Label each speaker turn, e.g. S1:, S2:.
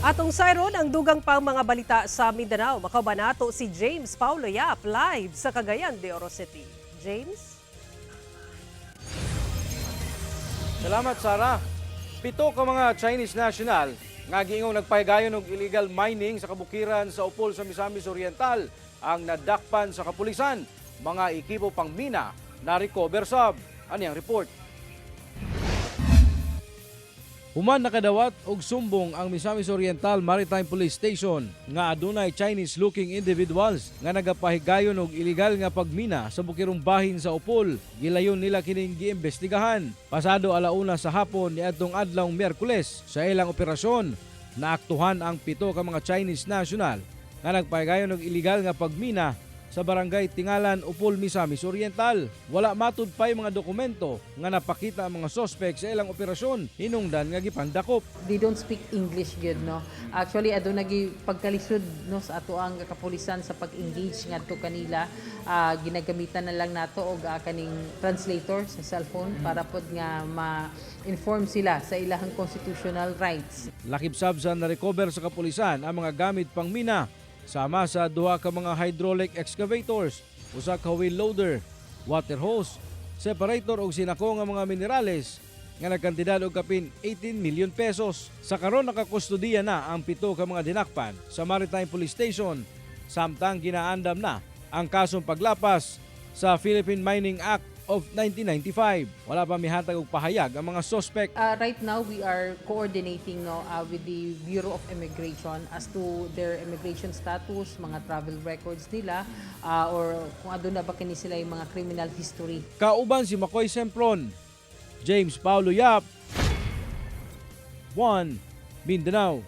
S1: Atong sayron ang dugang pang mga balita sa Mindanao. Makauban nato si James Paulo Yap live sa Cagayan de Oro City. James?
S2: Salamat, Sara. Pito ka mga Chinese national nga giingong nagpahigayon og illegal mining sa kabukiran sa Opol sa Misamis Oriental ang nadakpan sa kapulisan. Mga ekipo pang mina na recover sab. Ani ang report. Human nakadawat og sumbong ang Misamis Oriental Maritime Police Station nga adunay Chinese-looking individuals nga nagapahigayon og illegal nga pagmina sa bukirong bahin sa Opol. Gilayon nila kining giimbestigahan. Pasado 1:00 sa hapon niadtong adlawng Miyerkules, sa ilang operasyon, naaktuhan ang pito ka mga Chinese national nga nagpahigayon og illegal nga pagmina sa Barangay Tingalan, Opol, Misamis Oriental. Wala matud pa'y mga dokumento nga napakita ang mga sospek sa ilang operasyon hinungdan nga gipangdakop.
S3: They don't speak English gyud, no? Actually, aduna gi pagkalisod, no, sa ato ang kapulisan sa pag-engage ngadto kanila. Ginagamitan na lang nato og kaning translator sa cellphone para pod nga ma-inform sila sa ilahang constitutional rights.
S2: Lakip sab sa na-recover sa kapulisan ang mga gamit pang mina sama sa duha ka mga hydraulic excavators, usa ka wheel loader, water hose, separator ug sinako nga mga minerales nga nagkantidad og kapin 18 million pesos. Sa karon, nakakustudiya na ang pito ka mga dinakpan sa Maritime Police Station samtang ginaandam na ang kasong paglapas sa Philippine Mining Act of 1995. Wala pa mihatag og pahayag ang mga sospek.
S3: Right now, we are coordinating, no, with the Bureau of Immigration as to their immigration status, mga travel records nila, or kung aduna ba kini sila yung mga criminal history.
S2: Kauban si Makoy Sempron, James Paulo Yap, 1 Mindanao.